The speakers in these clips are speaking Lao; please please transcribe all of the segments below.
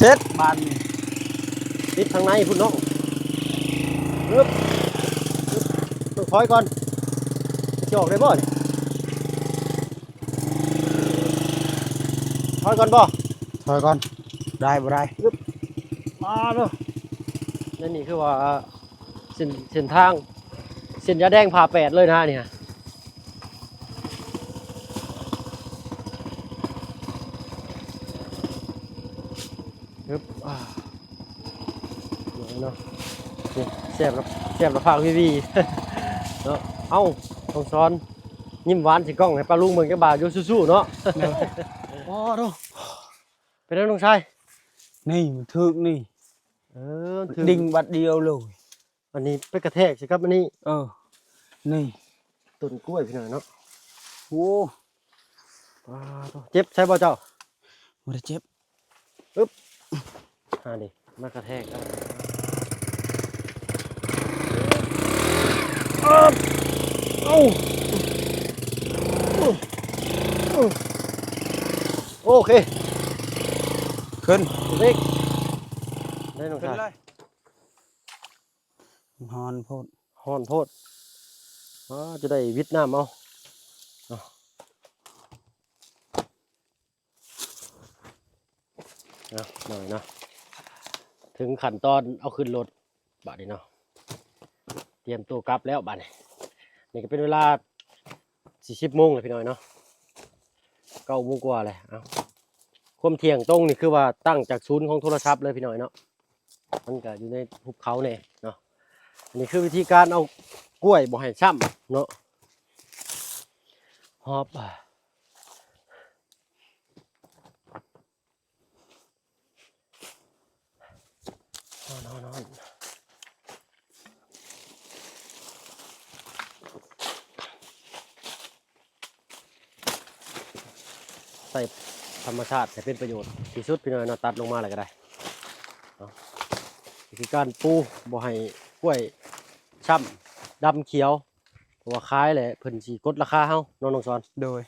ເຈັດ ບາດນີ້ ຕິດທາງໃນພຸ້ນເນາະ. ອຶບ ອຶບ ຕ້ອງຖອຍກ່ອນ ຊິອອກໄດ້ບໍ່ນີ້? ຖອຍກ່ອນບໍ່? ຖອຍກ່ອນ ໄດ້ບໍ່ໄດ້? ອຶບ ມາເດີ. ແລະນີ້ຄືວ່າ ເສັ້ນ ເສັ້ນທາງ ເສັ້ນຢາແດງຜ່າແປດເລີຍນະນີ້. ອຶບ ອ່າ ເນາະ ນີ້ ແຊບລະ ແຊບລະພາກວີໆ ເນາະ. ເອົ້າ ນ້ອງສອນ ຍິ້ມຫວານໃສ່ກ້ອງໃຫ້ປ້າລຸງເບິ່ງຈັກບາດຢູ່ ສູ້ໆ ເນາະ. ໂອ້ໂຫ ເປັນໄງນ້ອງຊາຍ? ນີ້ມັນຖືກນີ້ ເອີ ມັນຖືກ ດິ່ງບາດດຽວເລີຍ. ອັນນີ້ໄປກະແທກໃສ່ກັບອັນນີ້ ເອີ ນີ້ ຕົ້ນກ້ວຍພີ່ນ້ອງເນາະ. ໂອ້ ປາໂທ້ ເຈັບໃສ່ບໍ່ເຈົ້າ? ບໍ່ໄດ້ເຈັບ. ອຶບ ອ່າ ນີ້ ມາກະແທກ ອາ ເອົາ ໂອເຄ ຂຶ້ນ ເລັກ ໄດ້ນ້ອງຊາຍ ຂຶ້ນເລີຍ. ມັນຮ້ອນໂພດ ຮ້ອນໂພດ ອໍ ຈະໄດ້ວິດນ້ຳເອົາ ເອົາ ເອົາ ໜ້ອຍເນາະ. ເຖິງຂັ້ນຕອນເອົາຂຶ້ນລົດບາດນີ້ເນາະ ຕຽມຕົວກັບແລ້ວບາດນີ້. ນີ້ກໍເປັນເວລາຊິສິບໂມງແລ້ວພີ່ນ້ອງເນາະ ເກົ້າໂມງກວ່າແລ້ວ. ເອົາ ຄວາມທ່ຽງຕົງນີ້ຄືວ່າຕັ້ງຈາກສູນຂອງໂທລະສັບເລີຍພີ່ນ້ອງເນາະ. ມັນກະຢູ່ໃນຫຸບເຂົາແດ່ເນາະ. ອັນນີ້ຄືວິທີການເອົາກ້ວຍບໍ່ໃຫ້ຊ້ຳເນາະ ຮອບ ນອນ ນອນ ນອນ. ໃຊ້ທຳມະຊາດໃຫ້ເປັນປະໂຫຍດທີ່ສຸດພີ່ນ້ອງເນາະ ຕັດລົງມາແລ້ວກໍໄດ້ເນາະ. ວິທີການປູບໍ່ໃຫ້ກ້ວຍຊ້ຳດຳຂຽວ ເພາະວ່າຂາຍແລ້ວເພິ່ນຊິກົດລາຄາເຮົາເນາະ ນ້ອງສອນ. ໂດຍ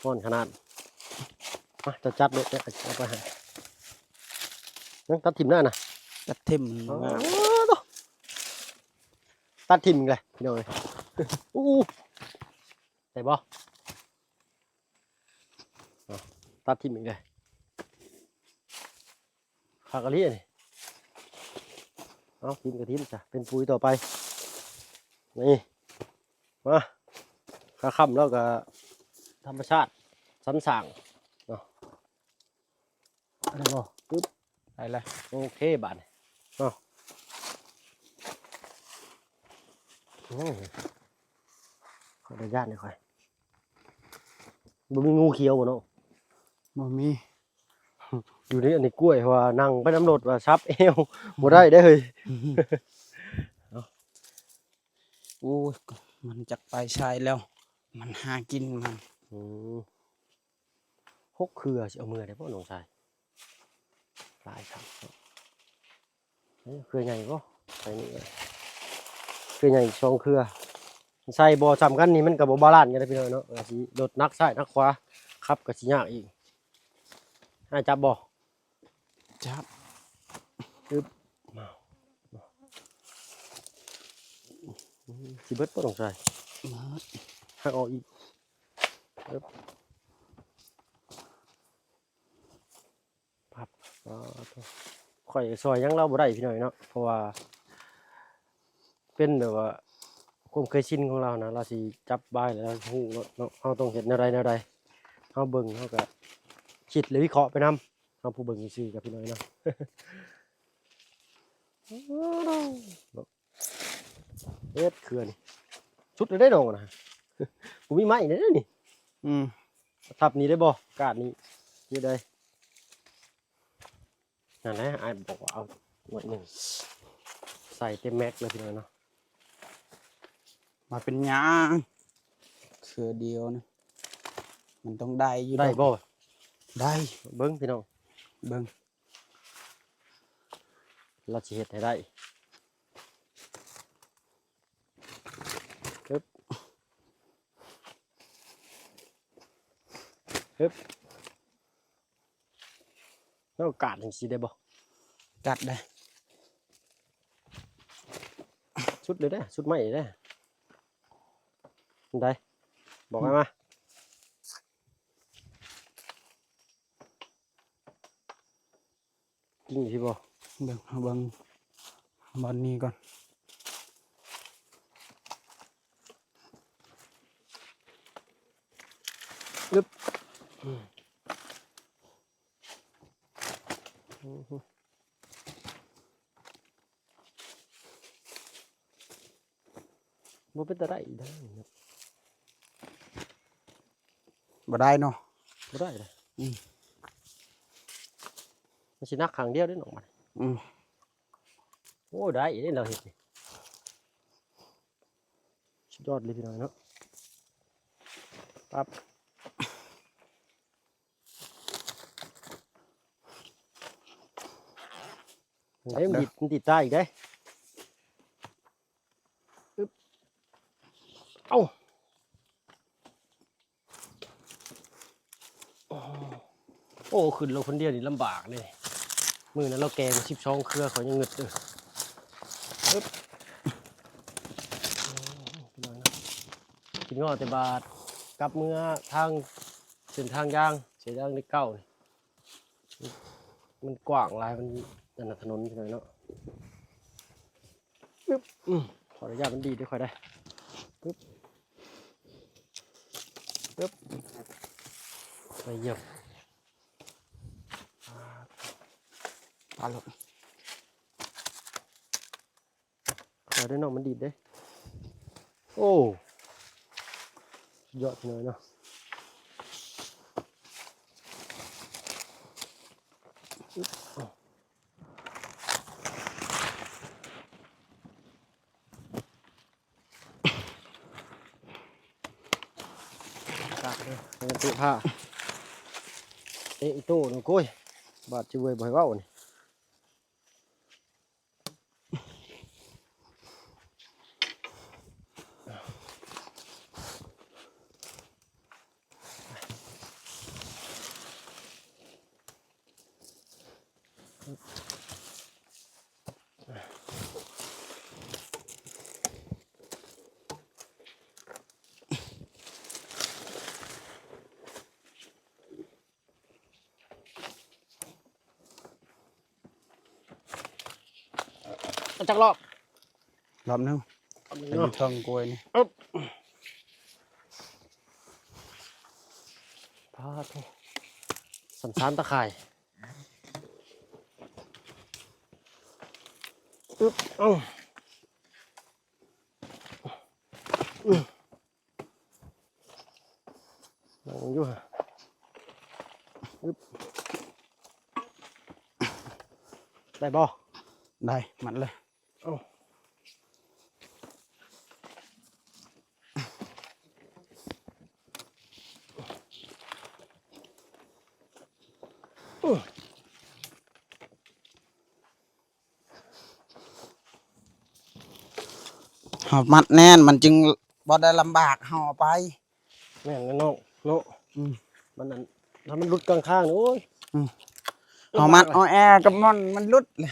ຮ້ອນຂະໜາດ. ມາ ເຈົ້າຈັດໂລດ ເອົາໄປໃຫ້. ຍັງຕັດຖິ້ມນະ ຕັດຖິ້ມ. ໂອ້ ຕັດຖິ້ມອີກແລ້ວພີ່ນ້ອງເອີຍ. ອູ້ ໄດ້ບໍ່? ເອົາ ຕັດຖິ້ມອີກເລີຍ ຄັກອີ່ຫຼີນີ້. ເອົາ ຖິ້ມກໍຖິ້ມຊະ ເປັນປຸ໋ຍຕໍ່ໄປ. ນີ້ ມາ ຄາຄ່ຳແລ້ວກໍທຳມະຊາດສັນສ້າງເນາະ. ໄດ້ບໍ່? ປຶບ ໄດ້ແລ້ວ. ໂອເຄ ບາດນີ້ເນາະ. ໂອ້ຍ ຂ້ອຍໄດ້ຢ້ານເດ້ຂ້ອຍ. ບໍ່ມີງູຂຽວບໍ່ເນາະ? ບໍ່ມີ. ຢູ່ໃນອັນນີ້ກ້ວຍ ເພາະວ່ານັ່ງໄປນຳລົດວ່າສັບແອວ ບໍ່ໄດ້ເດ້ເຮີ້ຍ. ໂອ້ຍ ມັນຈັກໄປໃສແລ້ວ ມັນຫາກິນມັນ. ອືມ ຫົກເຄືອ ຊິເອົາເມືອໄດ້ບໍ່ນ້ອງຊາຍ? ຫຼາຍຄັກເນາະ. ເອີ ເຄືອໃຫຍ່ບໍ່? ໃສ່ນີ້ ເຄືອໃຫຍ່ສອງເຄືອ ໃສ່ບໍ່ສ່ຳກັນນີ້ມັນກໍບໍ່ບາລານກັນເດ້ພີ່ນ້ອງເນາະ. ກໍຊິລົດໜັກຊ້າຍໜັກຂວາ ຂັບກໍຊິຍາກອີກ. ອ້າຍຈັບບໍ່? ຈັບ. ອຶບ ມາ ຊິເບິດບໍ່ນ້ອງຊາຍ? ເບິດ. ຫັກອອກອີກ. ອຶບ. ປັບ ປາໂທ້ ຂ້ອຍກໍຊ່ອຍຫຍັງລາວບໍ່ໄດ້ພີ່ນ້ອງເນາະ ເພາະວ່າເປັນແບບວ່າຄວາມເຄີຍຊິນຂອງລາວນະ ລາວຊິຈັບບາຍແລ້ວລາວຮູ້ໂລດເນາະ. ເຮົາຕ້ອງເຮັດແນວໃດແນວໃດ ເຮົາເບິ່ງ ເຮົາກໍຄິດ ແລະ ວິເຄາະໄປນຳ ເຮົາຜູ້ເບິ່ງຊື່ໆ ກັບພີ່ນ້ອງເນາະ. ເຮັດເຂື່ອນສຸດແລ້ວເດ້ນ້ອງນະ ບໍ່ມີໄມ້ເດ້ນີ້. ອືມ ທັບນີ້ໄດ້ບໍ່? ກາດນີ້ ນີ້ໄດ້. ນັ້ນແຫຼະ ອ້າຍບອກວ່າເອົາໜ່ວຍໜຶ່ງ ໃສ່ເຕັມແມັກເລີຍພີ່ນ້ອງເນາະ. ມາເປັນຫຍັງ ເຄືອດຽວນີ້ ມັນຕ້ອງໄດ້ຢູ່ ໄດ້ບໍ່? ໄດ້. ເບິ່ງພີ່ນ້ອງ ເບິ່ງ. ລາວຊິເຮັດໃຫ້ໄດ້. ຮຶບ ຮຶບ. ແລ້ວກາດຈັ່ງຊີ້ໄດ້ບໍ່? ກັດໄດ້ ສຸດເລີຍເດ້ ສຸດໄມ້ເດ້. ອັນໃດ? ບອກໃຫ້ມາ. ກິນຢູ່ພີ້ບໍ່? ເບິ່ງ ເບິ່ງບ່ອນນີ້ກ່ອນ. ອຶບ ອືມ ອືມ ບໍ່ເປັນຕາໄດ້ອີກເດ້. ບໍ່ໄດ້ເນາະ ບໍ່ໄດ້ເດ້. ອືມ ມັນຊິໜັກຂ້າງດຽວເດ້ນ້ອງບັດ. ອືມ ໂອ້ ໄດ້ເດ້ລາວເຮັດນີ້ ສຸດຍອດເລີຍພີ່ນ້ອງເນາະ. ປັບ ເດ້ ມັນດີດ ມັນດີດຕາອີກເດ້. ອຶບ ເອົ້າ ໂອ້ ຂຶ້ນລົງຄົນດຽວນີ້ລຳບາກເດ້. ມື້ນັ້ນລາວແກງສິບສອງເຄືອ ຂ້ອຍຍັງງຶດເດີ. ອຶບ ໂອ້ ພີ່ນ້ອງເນາະ ຄິດງໍແຕ່ບາດ ກັບເມືອທາງເສັ້ນທາງຢາງ ເສັ້ນທາງເລກເກົ້ານີ້ ມັນກວ້າງຫຼາຍ ມັນອັນນັ້ນ ຖະໜົນພີ່ນ້ອງເນາະ. ອຶບ ອືມ ຂໍອະນຸຍາດມັນດີດເດີຂ້ອຍເດີ. ປຶບ ປຶບ ໄປຢຽບ ປາໂລດ. ເອົາເດ້ນ້ອງ ມັນດີດເດ້. ໂອ້ ສຸດຍອດເລີຍເນາະ. ກະເດ້ ເຕະຜ້າ ເຕະອີໂຕ້ນີ້ ໂອ້ຍ ບາດຈິເວີຍ ບໍ່ໃຫ້ເວົ້ານີ້. ເອົາຈັກລອບ? ລອບໜຶ່ງ ລອບໜຶ່ງ ໃຫ້ຢູ່ ເນາະ ເທິງກ້ວຍນີ້. ອຶບ ປາໂທ ສັນສານຕາຂ່າຍ. ອຶບ ເອົາ ອືມ ຍັງຢູ່ຫະ. ອຶບ ໄດ້ບໍ່? ໄດ້ ມັດເລີຍ. ເອົາ ເຮົາມັດແໜ້ນ ມັນຈຶ່ງບໍ່ໄດ້ລຳບາກເຮົາເອົາໄປ. ແມ່ນແລ້ວນ້ອງເນາະ. ອືມ ມັນອັນ ຖ້າມັນຫຼຸດກາງທາງນີ້ ໂອ້ຍ ອືມ ເຮົາມັດ ເອົາແອກັບມັນ ມັນຫຼຸດແຫຼະ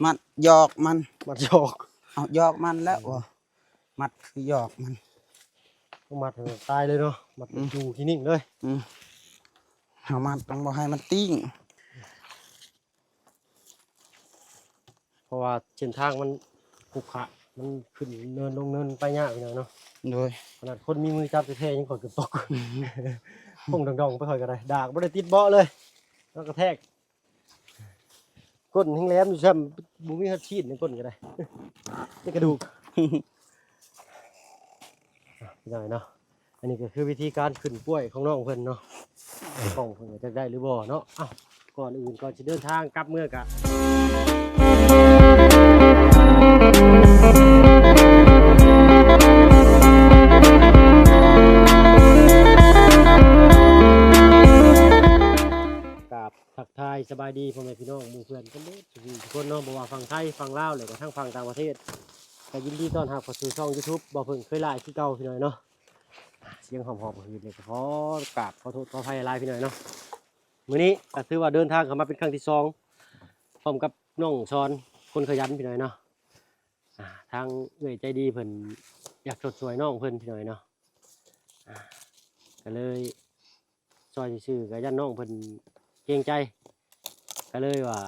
ມັດຢອກມັນ ມັດຢອກ ເອົາຢອກມັນແລ້ວ. ອືມ ບໍ່ ມັດຄືຢອກມັນ ຕ້ອງມັດໃຫ້ມັນຕາຍເລີຍເນາະ ມັດ ອືມ ຢູ່ທີ່ນີ້ເລີຍ. ອືມ ເຮົາມັດຕ້ອງບໍ່ໃຫ້ມັນຕີ້ງ ເພາະວ່າເສັ້ນທາງມັນຂຸຂະ ມັນຂຶ້ນເນີນລົງເນີນໄປຍາກຢູ່ແລ້ວເນາະ. ໂດຍ ຂະໜາດຄົນມີມືຈັບແທ້ໆ ຍັງຄ່ອຍເກືອບຕົກ ອືມ ໂຄ້ງດອງໆ ໄປຂ້ອຍກໍໄດ້ ດາກບໍ່ໄດ້ຕິດເບາະເລີຍ ແລ້ວກະແທກ ກົ້ນແຮງແຫຼມຢູ່ຊ້ຳ ບໍ່ມີຮອດຊີ້ນໃນກົ້ນກໍໄດ້ ແຕ່ກະດູກ ພີ່ນ້ອງເນາະ. ອັນນີ້ກໍຄືວິທີການຂຶ້ນກ້ວຍຂອງນ້ອງເພິ່ນເນາະ ຂອງເພິ່ນວ່າຈະໄດ້ຫຼືບໍ່ເນາະ. ເອົ້າ ກ່ອນອື່ນ ກ່ອນຊິເດີນທາງກັບເມືອກະ ກາບທັກທາຍສະບາຍດີພໍ່ແມ່ພີ່ນ້ອງໝູ່ເພື່ອນກັນເບິດທຸກຄົນເນາະ ບໍ່ວ່າຝັ່ງໄທ ຝັ່ງລາວ ແລ້ວກໍທັງຝັ່ງຕ່າງປະເທດ ກໍຍິນດີຕ້ອນຮັບເຂົ້າສູ່ຊ່ອງຢູທູບ ບໍ່ເພິ່ງເຄີຍຫຼາຍຄືເກົ່າ ພີ່ນ້ອງເນາະ. ສຽງຫອມໆ ຫືດນີ້ກໍຂໍກາບຂໍໂທດຂໍອະໄພຫຼາຍ ພີ່ນ້ອງເນາະ. ມື້ນີ້ກໍຖືວ່າເດີນທາງເຂົ້າມາເປັນຄັ້ງທີສອງ ພ້ອມກັບນ້ອງສອນ ຄົນຂະຫຍັນ ພີ່ນ້ອງເນາະ. ອ່າ ທາງເອື້ອຍໃຈດີເພິ່ນຢາກຊົດຊ່ວຍນ້ອງເພິ່ນ ພີ່ນ້ອງເນາະ. ອ່າ ກໍເລີຍຊ່ອຍຊື່ໆ ກໍຢ້ານນ້ອງເພິ່ນເກງໃຈ ກໍເລີຍວ່າ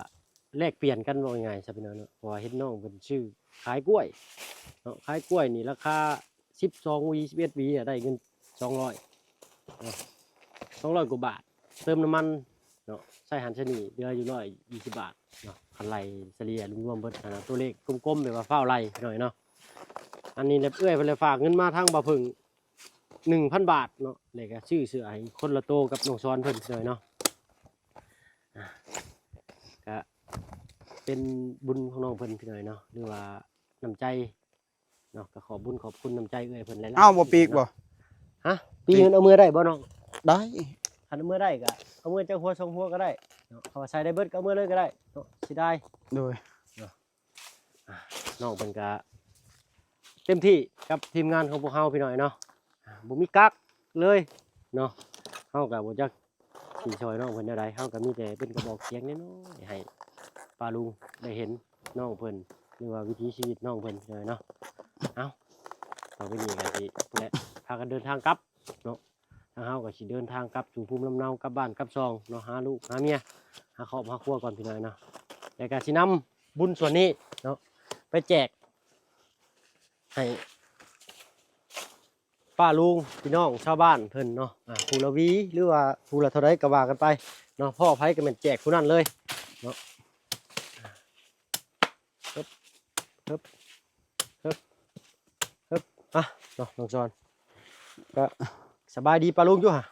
ແລກປ່ຽນກັນ ເວົ້າງ່າຍໆຊະ ພີ່ນ້ອງເນາະ. ເພາະວ່າເຫັນນ້ອງເພິ່ນຊື້ຂາຍກ້ວຍເນາະ ຂາຍກ້ວຍນີ້ລາຄາສິບສອງຫວີ ສິບເອັດຫວີ ໄດ້ເງິນສອງຮ້ອຍເນາະ ສອງຮ້ອຍກວ່າບາດ ເຕີມນ້ຳມັນເນາະ ໃຊ້ຫັ້ນໃຊ້ນີ້ເຫຼືອຢູ່ຮ້ອຍຊາວບາດເນາະ. ຄັນໄລ່ສະເລ່ຍລວມໆເບິດຫັ້ນນະ ຕົວເລກກົມໆ ແບບວ່າຟ້າວໄລ່ໜ້ອຍເນາະ. ອັນນີ້ແຫຼະ ເອື້ອຍເພິ່ນແຫຼະຝາກເງິນມາທາງບ່າວເຜິ້ງ ໜຶ່ງພັນບາດເນາະ ແລ້ວກໍຊື້ເສື້ອໃຫ້ຄົນລະໂຕກັບນ້ອງສອນເພິ່ນໜ້ອຍເນາະ. ອ່າ ກະເປັນບຸນຂອງນ້ອງເພິ່ນພີ່ນ້ອງເນາະ ຫຼືວ່ານ້ຳໃຈເນາະ. ກໍຂອບບຸນຂອບຄຸນນ້ຳໃຈເອື້ອຍເພິ່ນຫຼາຍໆ. ເອົາບໍ່ປີກບໍ່? ຮະ? ປີກມັນເອົາເມືອໄດ້ບໍ່ນ້ອງ? ໄດ້. ຄັນເອົາເມືອໄດ້ກໍເອົາເມືອຈັກຫົວສອງຫົວກໍໄດ້ເນາະ. ເຂົາວ່າໃສ່ໄດ້ເບິດກໍເອົາເມືອເລີຍກໍໄດ້ເນາະ. ເສຍດາຍ. ໂດຍ. ເນາະ ອ່າ ນ້ອງເພິ່ນກະເຕັມທີ່ກັບທີມງານຂອງພວກເຮົາພີ່ນ້ອງເນາະ. ອ່າ ບໍ່ມີກັກເລີຍເນາະ. ເຮົາກະບໍ່ຈັກຊິຊ່ອຍນ້ອງເພິ່ນແນວໃດ ເຮົາກະມີແຕ່ເປັນກະບອກສຽງນ້ອຍໆ ໃຫ້ປ້າລຸງໄດ້ເຫັນນ້ອງເພິ່ນ ຫຼືວ່າວິຖີຊີວິດນ້ອງເພິ່ນພີ່ນ້ອງເນາະ. ເອົ້າ ຕໍ່ໄປນີ້ກະຊິ ແລະ ພາກັນເດີນທາງກັບເນາະ. ທາງເຮົາກໍຊິເດີນທາງກັບສູ່ພູມລຳເນົາ ກັບບ້ານກັບຊ່ອງເນາະ ຫາລູກຫາເມຍ ຫາຄອບຫາຄົວກ່ອນພີ່ນ້ອງເນາະ. ແລ້ວກໍຊິນຳບຸນສ່ວນນີ້ເນາະ ໄປແຈກໃຫ້ປ້າລຸງ ພີ່ນ້ອງຊາວບ້ານເພິ່ນເນາະ. ອ່າ ຜູ້ລະຫວີ ຫຼືວ່າຜູ້ລະເທົ່າໃດກໍວ່າກັນໄປເນາະ. ພໍ້ໃຜກໍແມ່ນແຈກຜູ້ນັ້ນເລີຍເນາະ. ຮຶບ ຮຶບ ຮຶບ ຮຶບ ອ່ະ ເນາະ ນ້ອງສອນ ກະສະບາຍດີປ້າລຸງຢູ່ຫະ?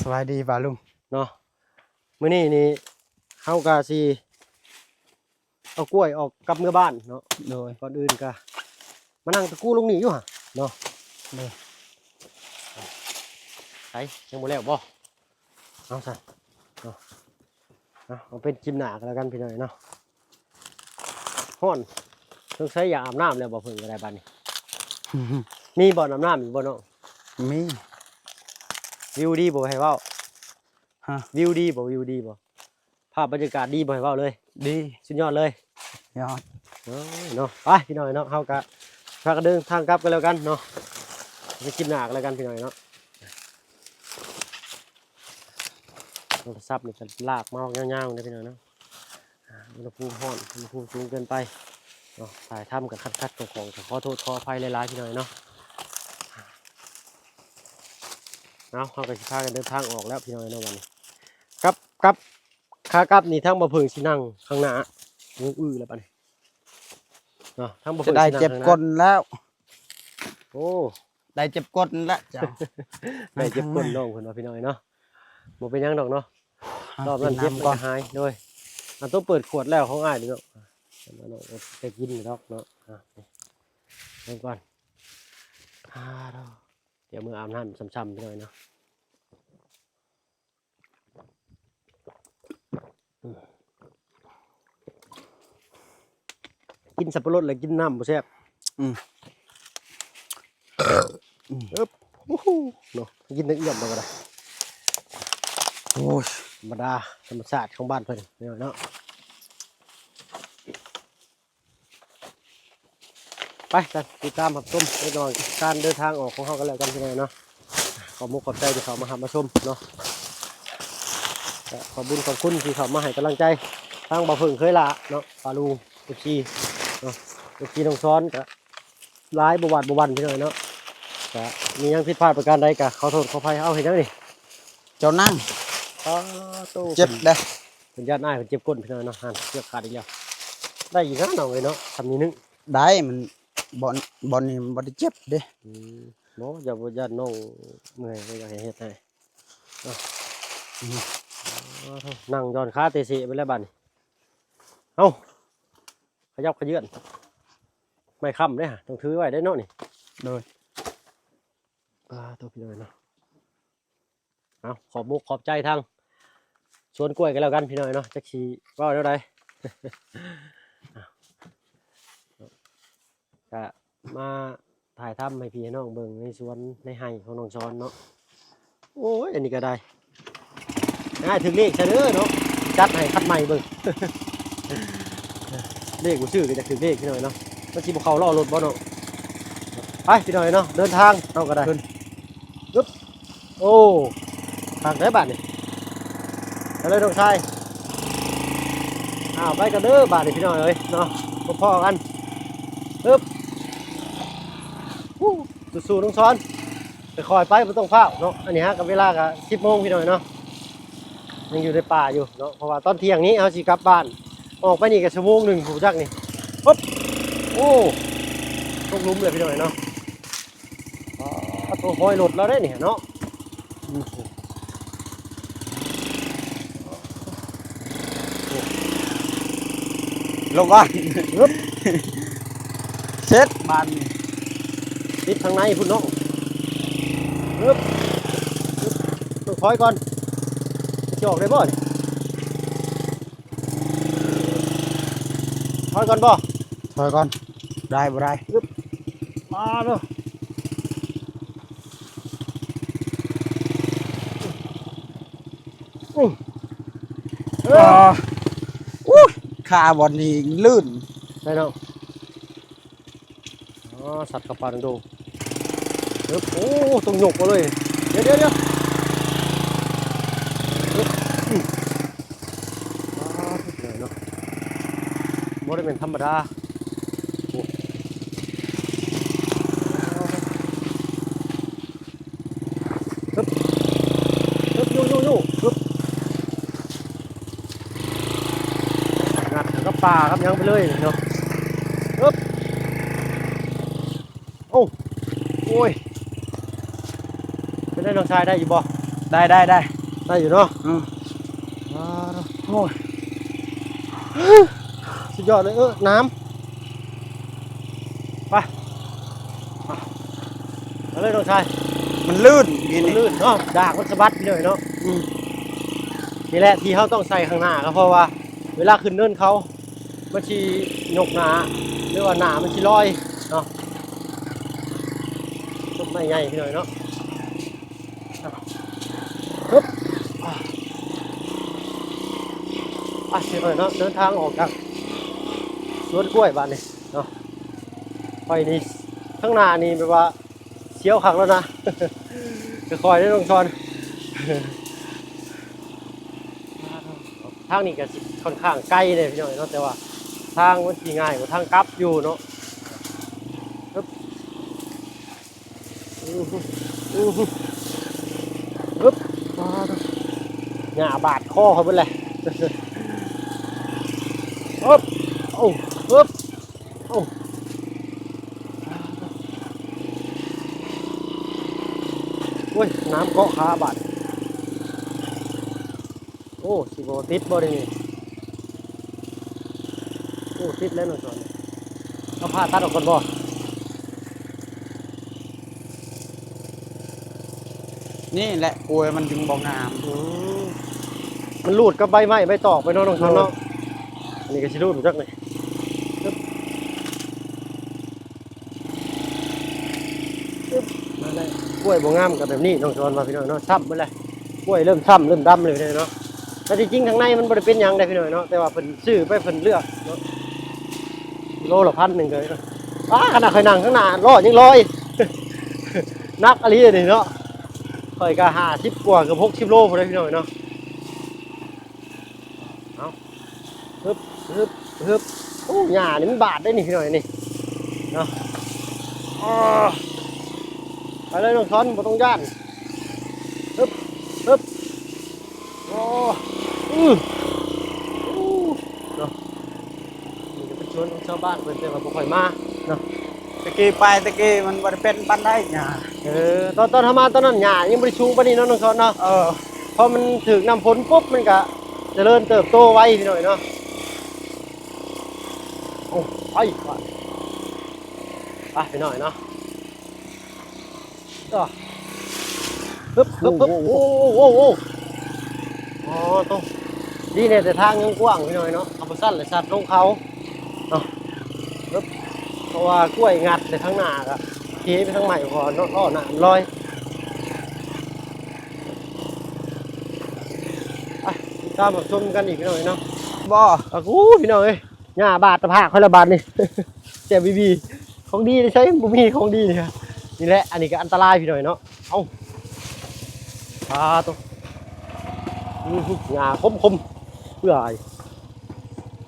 ສະບາຍດີປ້າລຸງເນາະ. ມື້ນີ້ນີ້ເຮົາກະຊິເອົາກ້ວຍອອກກັບເມືອບ້ານເນາະ. ໂດຍ. ກ່ອນອື່ນກະມານັ່ງຕະກູ້ລົງນີ້ຢູ່ຫະເນາະ. ໂດຍ. ໃສ ຍັງບໍ່ແລ້ວບໍ່? ເອົາຊະເນາະ ເອົາ ເອົາເປັນຄລິບໜ້າກໍແລ້ວກັນພີ່ນ້ອງເນາະ. ຮ້ອນ ສົງໄສຢາກອາບນ້ຳແລ້ວບໍ່ເພິ່ນກໍໄດ້ບາດນີ້. ມີບ່ອນອາບນ້ຳຢູ່ບໍ່ນ້ອງ? ມີ. ວິວດີບໍ່ໃຫ້ເວົ້າ? ຮະ? ວິວດີບໍ່? ວິວດີບໍ່? ພາບບັນຍາກາດດີບໍ່ໃຫ້ເວົ້າເລີຍ? ດີ. ສຸດຍອດເລີຍ. ຍອດ. ເອີ ເນາະ ໄປພີ່ນ້ອງເນາະ ເຮົາກະພາກັນເດີນທາງກັບກັນແລ້ວກັນເນາະ ໄປຄລິບໜ້າກັນແລ້ວກັນພີ່ນ້ອງເນາະ. ໂທລະສັບນີ້ກໍລາກມາຍາວໆເດ້ພີ່ນ້ອງເນາະ. ອ່າ ອຸນຫະພູມຮ້ອນ ອຸນຫະພູມສູງເກີນໄປເນາະ ຖ່າຍທຳກໍຂັດໆຂ້ອງໆ ກໍຂໍໂທດຂໍອະໄພຫຼາຍໆ ພີ່ນ້ອງເນາະ. ເອົາ ເຮົາກໍຊິພາກັນເດີນທາງອອກແລ້ວພີ່ນ້ອງເນາະ ບັດນີ້ ກັບ ກັບ ຂາກັບນີ້ທາງບ່າວເຜິ້ງຊິນັ່ງຂ້າງໜ້າ ອູອື້ແລ້ວບາດນີ້ເນາະ. ທາງບ່າວເຜິ້ງຊິນັ່ງຂ້າງໜ້າ ຈະໄດ້ເຈັບກົ້ນແລ້ວ. ໂອ້ ໄດ້ເຈັບກົ້ນແລ້ວເຈົ້າ ໄດ້ເຈັບກົ້ນນ້ອງເພິ່ນວ່າພີ່ນ້ອງເອີຍເນາະ. ບໍ່ເປັນຫຍັງດອກເນາະ ຮອບນັ້ນເຈັບມັນກໍຫາຍ. ໂດຍ ອັນໂຕເປີດຂວດແລ້ວຂອງອ້າຍນີ້ເນາະ ໄດ້ກິນດອກເນາະ. ອ່າ ເບິ່ງກ່ອນ ອ່າ ດຽວເມືອອາບນ້ຳຊ້ຳໆ ພີ່ນ້ອງເນາະ. ກິນສັບປະລົດແລ້ວກິນນ້ຳບໍ່ແຊບ. ອືມ ອືມ ເອີບ ໂອ້ໂຫ ເນາະ ກິນແຕ່ເອື້ອມເຮົາກໍໄດ້. ໂອ້ຍ ທຳມະດາ ທຳມະຊາດຂອງບ້ານເພິ່ນເນາະ. ໄປກັນ ຕິດຕາມຮັບຊົມໃນລະຫວ່າງການເດີນທາງອອກຂອງເຮົາກັນແລ້ວກັນ ພີ່ນ້ອງເນາະ. ຂອບມຸກຂອບໃຈທີ່ເຂົ້າມາຮັບມາຊົມເນາະ ແລະ ຂອບບຸນຂອບຄຸນທີ່ເຂົ້າມາໃຫ້ກຳລັງໃຈທາງບ່າວເຜິ້ງເຄີຍຫຼ້າເນາະ ປ້າລຸງ ເອັຟຊີເນາະ ເອັຟຊີນ້ອງສອນ ກະຫຼາຍບໍ່ຫວາດບໍ່ຫວັ່ນ ພີ່ນ້ອງເນາະ. ກະມີຫຍັງຜິດພາດປະການໃດກະຂໍໂທດຂໍອະໄພ. ເອົາ ເຮັດຫຍັງນີ້? ເຈົ້ານັ່ງ ອໍ ໂຕ ເຈັບເດ້. ເພິ່ນຢ້ານອ້າຍເພິ່ນເຈັບກົ້ນ ພີ່ນ້ອງເນາະ. ຫັ້ນ ເຊືອກຂາດອີກແລ້ວ. ໄດ້ຢູ່ນະນ້ອງເອີຍເນາະ ສ່ຳນີ້ໜຶ່ງ. ໄດ້ ມັນບ່ອນ ບ່ອນນີ້ມັນບໍ່ໄດ້ເຈັບເດ້. ອືມ ບໍ່ ຢ່າ ບໍ່ ຢ້ານນ້ອງເມື່ອຍ ບໍ່ຢາກໃຫ້ເຮັດໃຫ້ເນາະ. ອືມ ອໍ ໂທ້ ນັ່ງຢ່ອນຂາເຕເສະໄປແລ້ວບາດນີ້. ເອົ້າ ຂະຫຍັບຂະເຍືອນ ໄມ້ຄ້ຳເດ້ ຕ້ອງຖືໄວ້ເດ້ເນາະນີ້. ໂດຍ ອ່າ ໂຕ ພີ່ນ້ອງເນາະ. ເອົາ ຂອບມຸກຂອບໃຈທາງສວນກ້ວຍກັນແລ້ວກັນ ພີ່ນ້ອງເນາະ ຈັກຊິເວົ້າແນວໃດ. ກະມາຖ່າຍທຳໃຫ້ພີ່ໃຫ້ນ້ອງເບິ່ງໃນສວນໃນໄຮ່ຂອງນ້ອງສອນເນາະ. ໂອ້ຍ ອັນນີ້ກໍໄດ້ ໃຫ້ຖືກເລກຊະເດີເນາະ ຈັດໃຫ້ຄັນໃໝ່ເບິ່ງ ເລກບໍ່ຊື້ກໍຢາກຖືກເລກພີ່ນ້ອງເນາະ ມັນຊິບໍ່ເຂົ້າລໍ້ລົດບໍ່ເນາະ ໄປພີ່ນ້ອງເນາະ ເດີນທາງເຮົາກໍໄດ້ ປຶບ ໂອ້ ຄັກເດີບາດນີ້ ໄປເລີຍນ້ອງຊາຍ ອ້າວ ໄປກັນເດີບາດນີ້ພີ່ນ້ອງເອີຍເນາະ ພໍ້ກັນ ປຶບ ຮູ້ ສູ້ໆ ນ້ອງຊອນ ຄ່ອຍໆ ໄປ ບໍ່ຕ້ອງຟ້າວເນາະ ອັນນີ້ຫາກັບເວລາກໍສິບໂມງພີ່ນ້ອງເນາະ ຍັງຢູ່ໃນປ່າຢູ່ເນາະ ເພາະວ່າຕອນທ່ຽງນີ້ເຮົາຊິກັບບ້ານ ອອກໄປນີ້ກໍຊົ່ວໂມງໜຶ່ງພຸ້ນຈັກນີ້ ປຶບ ໂອ້ ຕົກຫຼຸມເລີຍພີ່ນ້ອງເນາະ ອໍ ໂຕ ຮອຍລົດລາວເດ້ນີ້ເນາະ ອືມ ລົງກ່ອນ ປຶບ ເຊັດບາດນີ້ ຕິດທາງໃນພຸ້ນເນາະ ປຶບ ປຶບ ຕ້ອງຖອຍກ່ອນ ຊິອອກໄດ້ບໍ່ນີ້ ຖອຍກ່ອນບໍ່? ຖອຍກ່ອນ ໄດ້ບໍ່ໄດ້? ປຶບ ມາເດີ ອືມ ເອີ ອາ ອຸ້ຍ ຂາບ່ອນນີ້ລື່ນ ໄດ້ເນາະ ອໍ ສັດເຂົ້າປ່າດົງໆ ປຶບ ໂອ້ ຕ້ອງຍົກເອົາເລີຍ ດຽວໆໆ ປຶບ ອືມ ປາດ ເນາະ ບໍ່ໄດ້ແມ່ນທຳມະດາ ໂອ້ ປຶບ ປຶບ ໂຍໆໆ ປຶບ ງັດກັບປາກັບຫຍັງໄປເລີຍເນາະ ປຶບ ໂອ້ ໂອ້ຍ ເປັນໄດນ້ອງຊາຍ ໄດ້ຢູ່ບໍ່? ໄດ້ ໄດ້ ໄດ້ ໄດ້ຢູ່ເນາະ ອືມ ວ້າວ ໂອ້ຍ ສຸດຍອດເລີຍ ເອີ ນ້ຳ ໄປ ມາເລີຍນ້ອງຊາຍ ມັນລື່ນ ມັນລື່ນເນາະ ດາກມັນສະບັດພີ່ນ້ອງເນາະ ອືມ ນີ້ແຫຼະທີ່ເຮົາຕ້ອງໃສ່ຂ້າງໜ້າ ກໍເພາະວ່າເວລາຂຶ້ນເນີນເຂົາ ມັນຊິຍົກໜ້າ ຫຼືວ່າໜ້າມັນຊິລອຍເນາະ ຕົ້ນໄມ້ໃຫຍ່ພີ່ນ້ອງເນາະ ປຶບ ໄປພີ່ນ້ອງເນາະ ເດີນທາງອອກຈາກສວນກ້ວຍບາດນີ້ເນາະ ຂ້ອຍນີ້ ທາງໜ້ານີ້ແບບວ່າສຽວຄັກແລ້ວນະ ຄ່ອຍໆ ເດີນ້ອງຊອນ ທາງນີ້ກໍຊິຂ້ອນຂ້າງໄກແດ່ພີ່ນ້ອງເນາະ ແຕ່ວ່າທາງມັນຊິງ່າຍກວ່າທາງກັບຢູ່ເນາະ ປຶບ ອືມ ອືມ ປຶບ ປາດ ຫຍ້າບາດຄໍຂ້ອຍເບິດແຫຼະ ປຶບ ໂອ້ ປຶບ ໂອ້ ໂອ້ຍ ນ້ຳເກາະຂາບາດ ໂອ້ ຊິບໍ່ຕິດບໍ່ເດນີ້ ໂອ້ ຕິດແລ້ວນ້ອງສອນ ເອົາຜ້າຕັດອອກກ່ອນບໍ່? ນີ້ແຫຼະກ້ວຍມັນຈຶ່ງບໍ່ງາມ ອືມ ມັນຮູດກັບໃບໄມ້ໃບຕອກໄປເນາະນ້ອງສອນເນາະ ໂດຍ ອັນນີ້ກໍຊິຮູດຈັກນີ້ ປຶບ ປຶບ ມາໄດ້ ກ້ວຍບໍ່ງາມກໍແບບນີ້ ນ້ອງສອນວ່າ ພີ່ນ້ອງເນາະ ຊ້ຳເບິດແລ້ວ ກ້ວຍເລີ່ມຊ້ຳເລີ່ມດຳເລີຍເນາະ ແຕ່ທີ່ຈິງທາງໃນມັນບໍ່ໄດ້ເປັນຫຍັງເດ້ພີ່ນ້ອງເນາະ ແຕ່ວ່າເພິ່ນຊື້ໄປເພິ່ນເລືອກເນາະ ໂລລະພັນໜຶ່ງກໍ ອ້າ ຂະໜາດຂ້ອຍນັ່ງຂ້າງໜ້າລໍ້ຍັງລອຍ ໜັກອີ່ຫຼີເດນີ້ເນາະ ຂ້ອຍກໍຫ້າສິບກວ່າ ເກືອບຫົກສິບໂລພຸ້ນເດ້ພີ່ນ້ອງເນາະ ເອົາ ຮຶບ ຮຶບ ຮຶບ ໂອ້ ຫຍ້ານີ້ມັນບາດເດ້ນີ້ພີ່ນ້ອງນີ້ເນາະ ອໍ ໄປເລີຍນ້ອງຊອນ ບໍ່ຕ້ອງຢ້ານ ຮຶບ ຮຶບ ອໍ ອື ເນາະ ນີ້ກໍເປັນສວນຂອງຊາວບ້ານເພິ່ນ ແຕ່ວ່າບໍ່ຄ່ອຍມາເນາະ ແຕ່ກີ້ໄປ ແຕ່ກີ້ມັນບໍ່ໄດ້ເປັນປານໃດຫຍ້າ ເອີ ຕອນ ຕອນເຮົາມາຕອນນັ້ນຫຍ້າຍັງບໍ່ໄດ້ສູງປານນີ້ເນາະນ້ອງຊອນເນາະ ເອີ ພໍມັນຖືກນ້ຳຝົນປຸບ ມັນກະຈະເລີນເຕີບໂຕໄວພີ່ນ້ອງເນາະ ໂອ້ ໄປ ໄປ ໄປພີ່ນ້ອງເນາະ ເອີ ຮຶບ ຮຶບ ຮຶບ ໂອ້ ໂອ້ ໂອ້ ໂອ້ ໂອ້ ໂອ້ ໂຕ ດີແນ່ແຕ່ທາງຍັງກວ້າງພີ່ນ້ອງເນາະ ເອົາບໍ່ຊັ້ນແລ້ວສັດລົງເຂົາເນາະ ຮຶບ ເພາະວ່າກ້ວຍງັດແລ້ວທາງໜ້າກະເຄໄປທາງໃໝ່ ເພາະວ່າເນາະ ລໍ້ໜ້າມັນລອຍ. ຕາມຮັບຊົມກັນອີກໜ້ອຍເນາະ. ບໍ່ ອາ ອູ້ ພີ່ນ້ອງເອີຍ ຫຍ້າບາດຕາຜາກຂ້ອຍລະບາດນີ້. ແຊບບີບີ ຂອງດີໃນໃສ ບໍ່ມີຂອງດີນີ້. ນີ້ແຫຼະ ອັນນີ້ກໍອັນຕະລາຍພີ່ນ້ອງເນາະ. ເອົ້າ ປາໂຕ ອື ຫຍ້າຄົມໆ ເປື່ອຍ